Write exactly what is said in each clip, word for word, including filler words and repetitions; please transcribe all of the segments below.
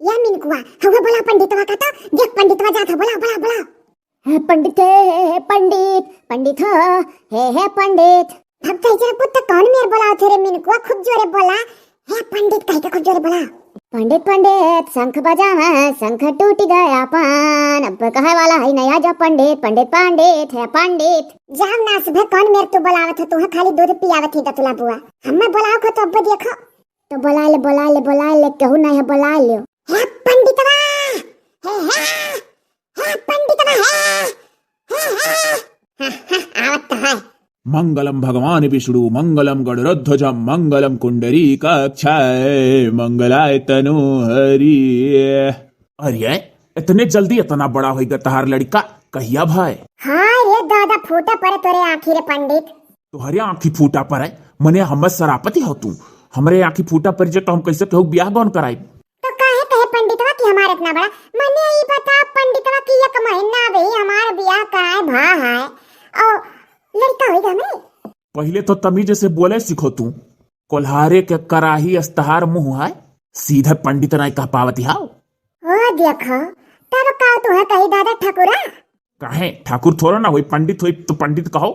या मिनकुआ, हवा बोला पंडितवा का तो, देख पंडितवा जात है, बोला, बोला, बोला। हे पंडित, हे, हे, हे पंडित, पंडित हो, हे, हे पंडित। अब तो इधर कुत्ता कौन मेर बोलावत है रे मिनकुआ, खूब जोरे बोला। हे पंडित कह के खूब जोरे बोला। पंडित, पंडित, शंख बजावा, शंख टूट गया पान। अब कहे वाला है नहीं, आजा पंडित, पंडित, पंडित, हे पंडित। जाओ नास भे, कौन मेर तू बोलावत है, तू है खाली दूध पियावत ही दतुला बुआ। हमें बोलाओ को तो अब देखो। तो बोला ले, बोला ले, बोला ले, केहू नहीं है, बोला ले। हे पंडितवा, हे, हे, हे पंडितवा, हे, हे, हे। हाँ, हाँ, आवत तो है। मंगलम भगवान विष्णु, मंगलम गरुड़ध्वजम, मंगलम पुंडरीकाक्षाय, मंगलाय तनोहरि। अरे, इतने जल्दी इतना बड़ा होइगा तहार लड़का, कहिया भाई? हाँ रे दादा, फूटा पड़े तोरे आँखी रे पंडित। तोहरे आँखी फूटा पड़े? मने हमर सरापति हो तू? हमरे आँखी फूटा पड़ जे तो हम कैसे केहू बियाह गौन कराई? तो काहे कहे पंडितवा कि हमार इतना बड़ा? मने ई बता पंडितवा कि एक महीना अभी हमार बियाह कराए भा है, और लड़का होइगा हमरे? पहिले तो तमीज से बोले सीखो तू। कोल्हारे के कराही अस तहार मुँह है, सीधे पंडित नाई कह पावती हाव। ओ देखो, तब का तू है कही दादा ठकुरा? काहे? ठाकुर थोड़ा ना होई, पंडित होई तो पंडित कहो।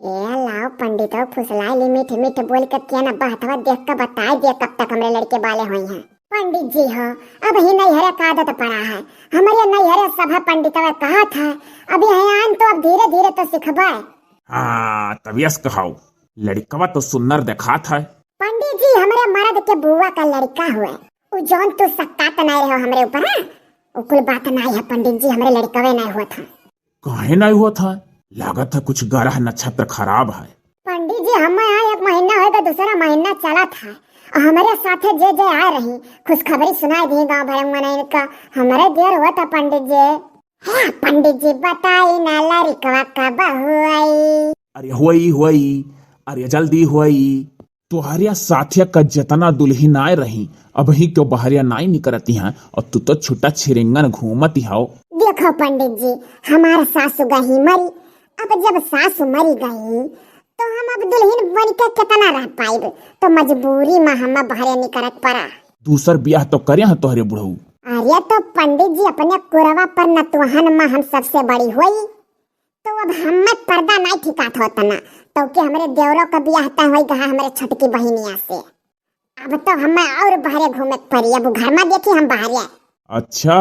ए लाओ पंडित हो, फुसलाए ली मीठ मीठ बोल के, क्या ना बहतवा देख के बताए दे कब तक हमरे लड़के बाले होई हैं। पंडित जी हो, अब ही नैहरे का आदत पड़ा है, हमरे नैहरे सभा पंडितवा कहत है, अब यहाँ आन तो अब धीरे धीरे तो सिखबे। हाँ, तबियस कहाओ, लड़कवा तो सुन्नर देखात है। पंडित जी, हमरे मरद के बुआ का लड़का हुए, उ जौन तू सक्कात नाय रहो हमरे ऊपर, हाँ? उ कुल बात नाय है पंडित जी, हमरे लड़कवे नाय हुआ था। काहे नाय हुआ था? लागत है कुछ ग्रह नक्षत्र खराब है। पंडित जी, हमें यहाँ एक महीना होएगा, दूसरा महीना चला था, और हमारे साथे जे जे आए रही, खुशखबरी सुनाई दी गाँव भर में इनका, हमारे देर हुआ था पंडित जी। हाँ पंडित जी, बताई ना लड़कवा कब हुई? अरे हुई, हुई, अरे जल्दी हुई। तोहरिया साथिया का जितना दुल्हिन आए रही, अबही क्यों बहरिया नाई निकरती हैं, और तू तो छुट्टा छिरिंगन घूमती हाव। देखो पंडित जी, हमार सासु गही मरी, अब जब सासु मरी गई, तो हम अब दुल्हिन बन के कितना रह पाइब? तो मजबूरी में हम बहरे निकरत पड़ा। दूसर बियाह तो करे हैं तोहरे बुढ़ऊ। अरे तो पंडित जी, अपने कुरवा पर नतुहन में हम सबसे बड़ी हुई, तो अब हमें पर्दा नाई ठिकात होत ना, तो के हमरे देवरो का बियाह तय होई गहा हमरे छोटकी बहिनिया से। अब तो हमें और बहरे घूमे के पड़ी, अब घर में देखी हम बहरे। अच्छा,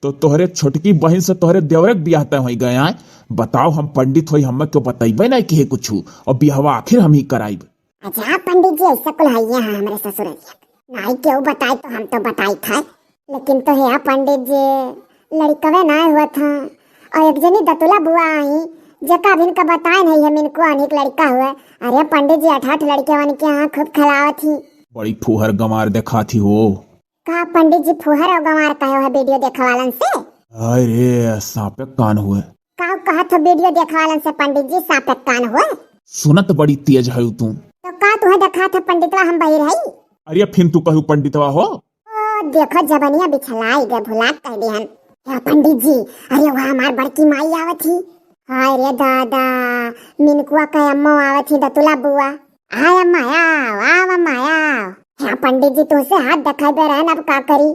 तो तोहरे छोटकी बहिन से तोहरे देवरे के बियाह तय होई गए आय? बताओ, हम पंडित होई, हमें क्यों बतइबे नाई किहे कुछ, और बियाहवा आखिर हम ही कराइब। अच्छा पंडित जी, ऐसा कुल है यहाँ हमरे ससुररिया। नाई केहू बताई तो हम तो बताई था, लेकिन तो है पंडित जी, लड़कवे नाय हुआ था। और एक जनी दतुला बुआ आई, जेका अभिन का बताए नहीं है मिनको अनिक लड़का हुआ। अरे पंडित जी, अठाठ लड़के वन के यहाँ खूब खिलावत ही। बड़ी फुहर गंवार देखात ही हो। का पंडित जी फुहर और गंवार कहे है वीडियो देखवालन से? अरे सांपे कान हुए। का कहत हो वीडियो देखवालन से पंडित जी, सांपे कान हुए? सुनत बड़ी तेज है तू। तो का तुहे देखात है पंडितवा, हम बहिर हई? अरे फिन तू कहू पंडितवा हो? ओ, देखो, जबनिया बिछलाई गए, भुलात कह दिहन। हे पंडित जी, अरे वह हमार बड़की माई आवत ही। हाय रे दादा, मिनकुआ का अम्मो आवत ही, दतुला बुआ। आय अम्मा, आव, आव अम्मा, आव। हे पंडित जी, तुझसे हाथ देखाई दे रहन, अब का करी?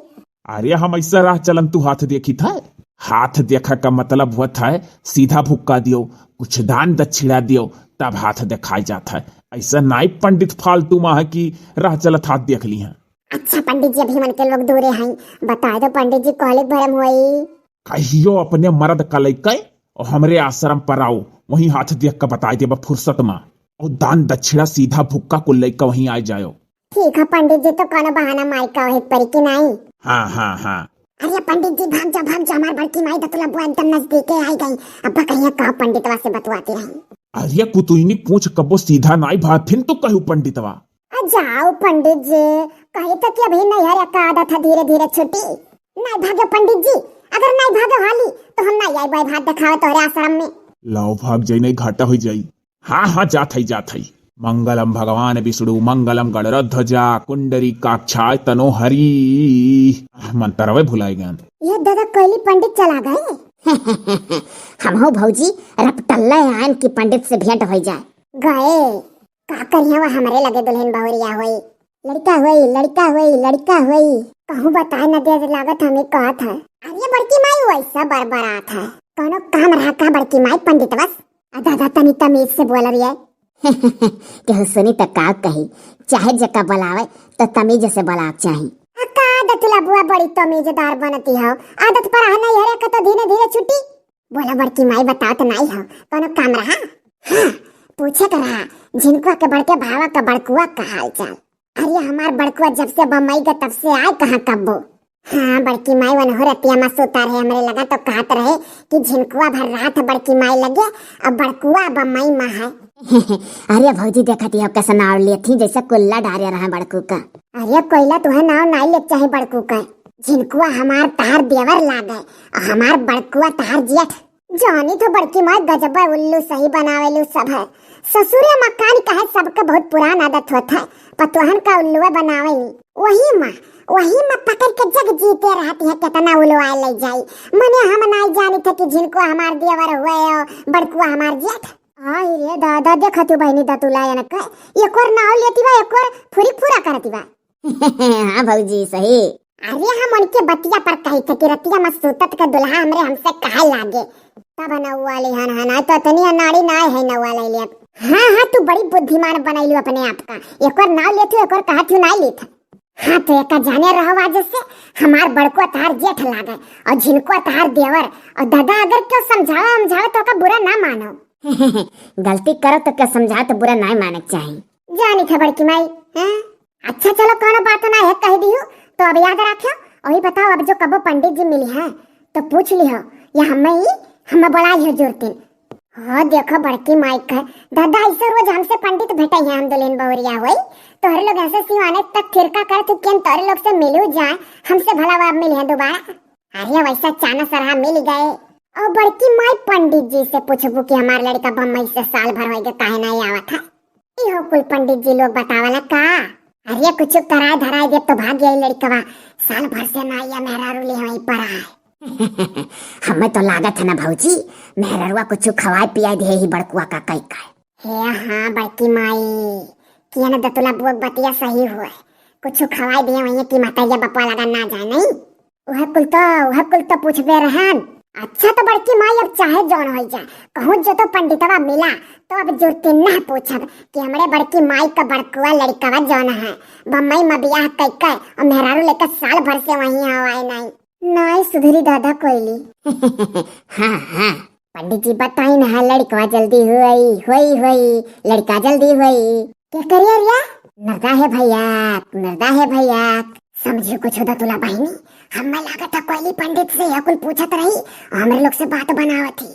अरे हम ऐसा राह चलन तू हाथ देखी था? हाथ देखा का मतलब हुआ था सीधा भुक्का दियो, कुछ दान दक्षिणा दियो, तब हाथ देखाई जात है। ऐसा नाई पंडित फालतू माह की राह चलत हाथ देख ली हैं। अच्छा पंडित जी, अभी मन के लोग दूरे हैं, बताए दो पंडित जी, कहले भरम होई। कहियो अपने मर्द का लइके और हमरे आश्रम पर आओ, वहीं हाथ देख के बताई देबा फुर्सत में। और दान दक्षिणा सीधा भुक्का को लइके वहीं आ जाओ। ठीक है पंडित जी, तो कोनो बहाना माई का वही परी की नाई। हाँ, हाँ, हाँ। अरे पंडित जी, भाग जा, भाग जा, हमार बड़की माई दतुला बुआ एकदम नजदीके आई गई। अब कहिए का पंडितवा से बतुआती रही। अरे कुतुइनी पूछ कबो सीधा नाई भाग, फिर तो कहू पंडितवा। आ जाओ पंडित जी, कही तो कि अभी नैहर का आदत है धीरे धीरे छुटी। नहीं भागो पंडित जी, अगर नहीं भागो हाली तो हम नहीं आई भात देखावे तोहरे आश्रम में। लाओ भाग जाई, नहीं घाटा हो जाई। हाँ हाँ, जात हई, जात हई। मंगलम भगवान विष्णु मंगलम गणरध्वजा कुंडरी काक्षाय तनो हरि। मंतरवे भुलाए गए। ये दादा कोयली पंडित चला गए। हम हो भौजी, रपटल्ले आयन की पंडित से भेंट हो जाए। गए का करिया, वो हमरे लगे दुल्हन बहुरिया होई। लड़का होई, लड़का होई, लड़का होई। कहूँ बताए न दे लागत हमें कहत है। अरे बड़की माई वैसा बरबरात है, कौनो काम रहा का बड़की माई पंडितवा से? आ दादा तनी तमीज से बोल रही है। केहू सुनी त का कही, चाहे जेका बोलावे त तमीज से बोलावे चाही। आ का दतुला बुआ बड़ी तमीजदार बनती हो, आदत पर आ नहीं हरे का तो धीरे धीरे छुट्टी। बोला बड़की माई बताओ त नहीं हो, कौनो काम रहा? हाँ, पूछे का रहा, झिनकुआ के बड़के भावा का बड़कुआ का हाल चाल। अरे हमार बड़कुआ जब से बम्बई गए तब से आए कहाँ कब्बो। हाँ बड़की माई वनहो रतिया मा सुता रहे, हमरे लगा तो कहत रहे कि झिनकुआ भर रात बड़की माई लगे, अब बड़कुआ बम्बई मा है। अरे भौजी देखत ही हो कैसे नाव लेत ही जैसे कुल्ला डारे रहा बड़कू का। अरे कोयला तुहे नाव नाई लेत चाहे बड़कू का। झिनकुआ हमार तहार देवर लागे, और हमार बड़कुआ तहार जेठ। जानी तो बड़की माई गजबे उल्लू सही बनावेलू सब है। ससुरे मकान का है सबके बहुत पुरान आदत होत है, पतोहन का उल्लुए बनावेली। वही माँ, वही माँ पकड़ के जग जीते रहती है, कितना उलवाए ले जाई। मने हम नाई जानी थे कि झिनकुआ हमार देवर हुए और बड़कुआ हमार जेठ। आई रे दादा, देखा तू बहनी दतुलायन का, एक और नाव लेती बा, एक और फुरी फुरा करती बा। हाँ भौजी, सही। अरे हम उनके बतिया पर कही थे कि रतिया मा सुतत के दुल्हा हमरे हमसे कहे लागे। तब नौआ लिहन है, ना तो इतनी अनाड़ी ना है नौआ ले लिया। हाँ, हाँ, तू बड़ी बुद्धिमान बनैलू अपने आप का। एक और नाव लेत हूँ, एक और कहत हूँ नाई लेत। हाँ, तो एका जाने रहो आज से हमार बड़को तहार जेठ लागे और झिनको तहार देवर। और दादा अगर क्यों समझावे, समझावे तो का बुरा ना मानो। गलती करो तो क्या समझा तो बुरा ना माने के चाही। जानी थे बड़की माई, हैं? अच्छा चलो, कौनो बात ना है, कह दियो। तो अब याद रखियो, और ये बताओ, अब जो कबो पंडित जी मिली हैं, तो पूछ लियो, या हमें ही, हमें बुला लियो जुरतिन। हाँ, देखो बड़की माई कहे, दादा, ऐसे रोज हमसे पंडित भेटे हैं, हम दुल्हन बहुरिया होई, तोहरे लोग ऐसे सिवाने तक थिरका कर तू केन तोहरे लोग से मिलू जाए, हमसे भला बाप मिली है दोबारा। अरे, वैसा चाना सरहा मिल गए। और बड़की माई पंडित जी से पूछबू कि हमार लड़का बम्बई से साल भर होइगे, काहे नहीं आवत है? इहो कुल पंडित जी लोग बतावला का? अरे कुछ कराए धराए दे तो भाग गई लड़कवा, साल भर से ना आया, मेहरारू ले वहीं पर आए। हमें तो लागत है ना भौजी, मेहररुआ कुछ खवाए पियाए दे ही बड़कुआ का कई का। हे हाँ बड़की माई, किया न दतुला बुआ बतिया सही हुए, कुछ खवाए दिए वहीं की महतरिया बपुआ लगा ना जाए नहीं। वह कुल तो, वह कुल तो पूछबे रहन। अच्छा तो बड़की माई, अब चाहे जौन होई जा, कहूँ जो तो पंडितवा मिला, तो अब जुरती ना पूछब कि हमरे बड़की माई का बड़कुआ लड़कवा जौन है, बम्बई में बियाह कई के और मेहरारू लेकर साल भर से वहीं हवाए नहीं। नाई सुधरी दादा कोयली। हाँ, हाँ, पंडित जी बताई ना, लड़कवा जल्दी हुई, हुई, हुई, लड़का जल्दी हुई। क्या करिया रिया? नरदा है भैया, नरदा है भैया। समझियो कुछ होता तुला बहिनी, हमें लागत है कोयली पंडित से यह कुल पूछत रही और हमरे लोग से बात बनावत ही।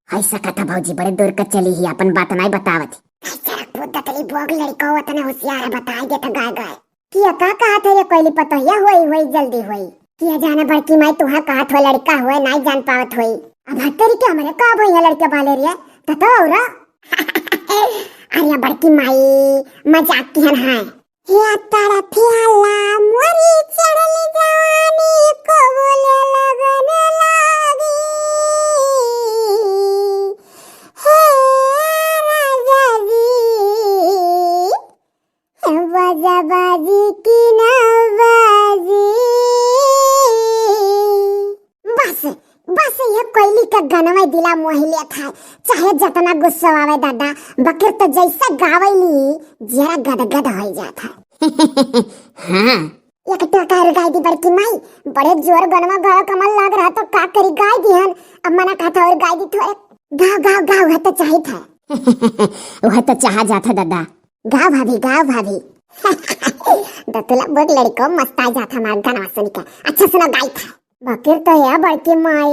है सकत है भौजी बड़े दूर का चली ही, अपन बात नाई बतावत ही। ऐसा रख पूत दतली बोग लड़का हो, इतने होशियार है, बताई देता गाय गाय। किया का कहत है ये कोयली पतोहिया, होई, होई, जल्दी होई। किया जाने बड़की माई तुहा कहत हो लड़का होए, नाई जान पावत होई। अब हत्तेरी के हमरे का भैया लड़के बाले रिया, ततो औरा। अरे बड़की माई, मजाक किहन है। या तड़फियाला मोरी चढ़ल जवानी को बोले लगन लागी। हे राजा जी, बाजा बाजी की ना बाजी। बस, बस, ये कोयली का गनवा दिला मोहि लेत है, चाहे जतना गुस्सा आवे दादा, बकिर तो जैसा गावेली, जरा गदगद हो जात है। हाँ। एक टोका और गाय दी बड़की माई, बड़े जोर गनवा गावे कमल लाग रहा तो का करी, गाय दी हन, अब मना कहता और गाय दी थोड़े। गाओ, गाओ, गाओ, वह तो चाहित है। वह तो चाहा जात है दादा। गाओ भाभी, गाओ भाभी। दतुला बोग लड़को मस्त आ जात हमार गाना सुन के। अच्छा सुना गाई था। बकिर तो है बड़की माई,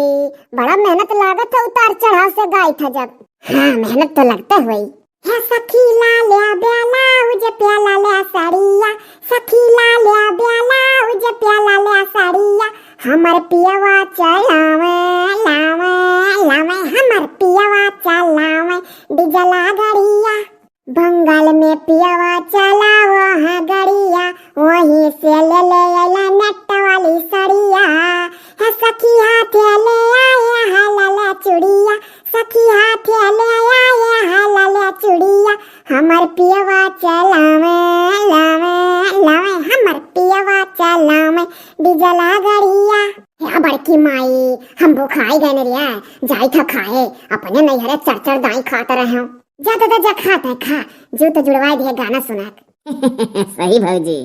बड़ा मेहनत लागत है उतार चढ़ाव से गाई था जब। हाँ, मेहनत तो लगते हुई। हे सखी लाल्या ब्यालाउज प्याला ल्या साड़िया, सखी लाल्या ब्यालाउज प्याला ल्या साड़िया, हमर पियवा चलावे, लावे, लावे, हमर पियवा चलावे, डीजला गड़िया। बंगाल में पियवा चलावो है गड़िया, वहीं से ले ले अइला नेट वाली सड़िया। है सखी हाथे ले आए है लाला चुड़िया, सखी हाथे ले आए है लाला चुड़िया। हमर पियवा चलावे, लावे, लावे, हमर पियवा चलावे, डीजे कि माई, हम भुखाई गए न रिया, जाई था खाए, अपने नैहरे चार चार दाई खात रहे हो। जा दादा जा, खात है खा, जो तो जुड़वाई दिए गाना सुना। सही भौजी।